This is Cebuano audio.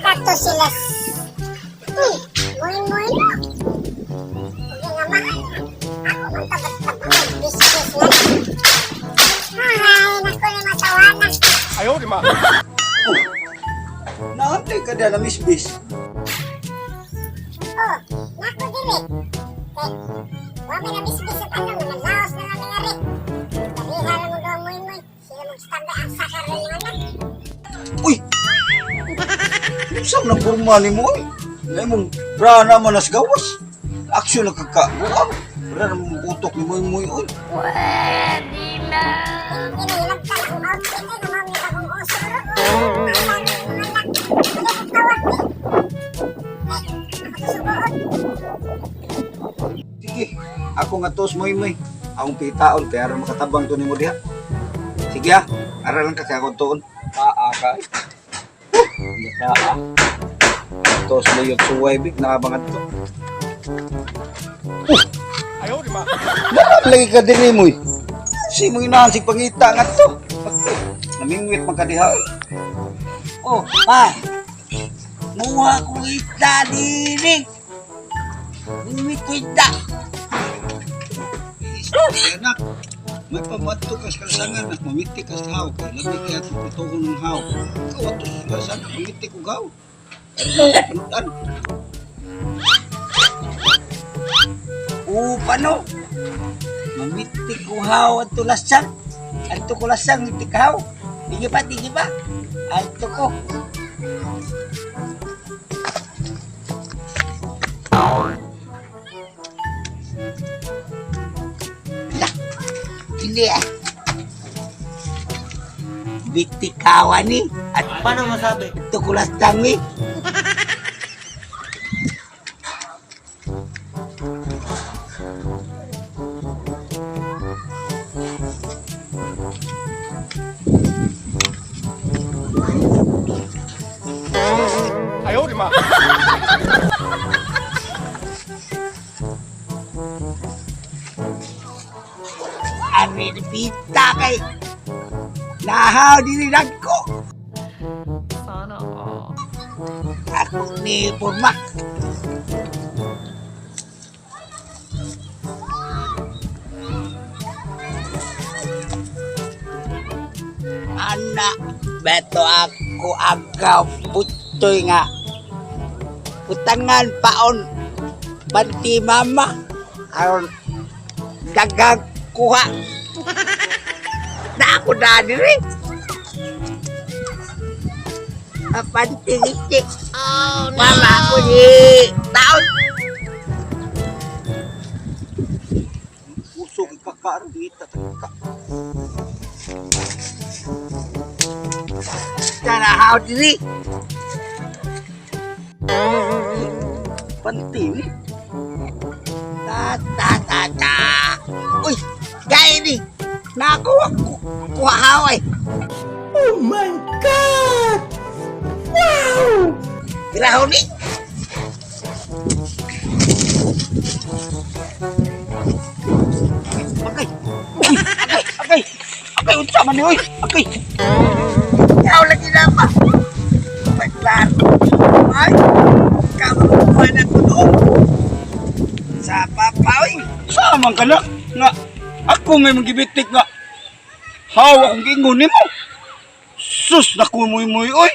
Kato sila. Uy, muin-muin mo. Huwag nga ma. Ako man tabat-tabat. Business na. Ay, naku ni matawana. 哎呦我的妈！ Naantay ka na misbis. Oh, naku dili. Kay, wa may nabisbis sa tanong, mga laos na lang nga rin. Dariha lang mo daw muin-muin. Sila mag-standby ang sakar rin nga na. Uy! Unsa man ang porma ni mo oy? Ngay mong bra na man as gawas. Aksyon na kakabuang. Bra na mong utok ni Moy Moy oy. Inahilagtan akong outfit ay namamit akong oso ro. Ang langit mga anak. Ano kong tawag ni? Ay, ako to subuod. Sige, ako nga tos Moy Moy. Akong pitaon kay aron makatabang to nimo diha. Sige ah, ara lang ka kay akong tuon. Taa ka. Taa. Tos mo yung suway big nakabangat to. 哎呦我的妈！ Dapat lagi ka diri moy. Si mo inahan sig pangita nga to. Namingwit man ka diha. Oy. Oh, pa. Muha ko isda diri. Mungwit ko isda. Ay, anak, may pamato ka sa kalsangan at mamiti ka sa haw. Kay lami kaya tutuon ng haw. Ikaw ato sa kalsangan, mamiti ko gaw. Kanutan. Upano? Mamiti ko haw at tulasang. Ato ko lasang miti ka haw. Dige pa, dige pa. Ato ko. Lah, hindi ah. Bitikawan ni at Paano masabi? ito ko lasang ni. 哎呦我的妈！ Ari pita kay nahaw diri nagko. Sana all. Ako ni Purma. Anak, beto ako agaw putoy nga. Putangan paon banti mama aron dagang kuha. Na ako na diri. Apanti ngiti. Oh, no. Mama ako ni taon. Puso kay kakaroon, ngita ta kaka. Tarahaw diri. Panti ni. Ta ta ta ta. Uy, gaya ni. Nakuha ko kuha haway. Oh my God! Wow! Graho ni. Agay! Uy! Agay! Agay! Agay! Unsa man ni oy! Agay! Ikaw lagi na pa. Pagklaro. Ay, kamukuha na ko doon. Sa papa, uy. Sa man ka na? Nga, ako may magibitik nga. Haw akong giingon nimo. Sus, naku Moy Moy oy.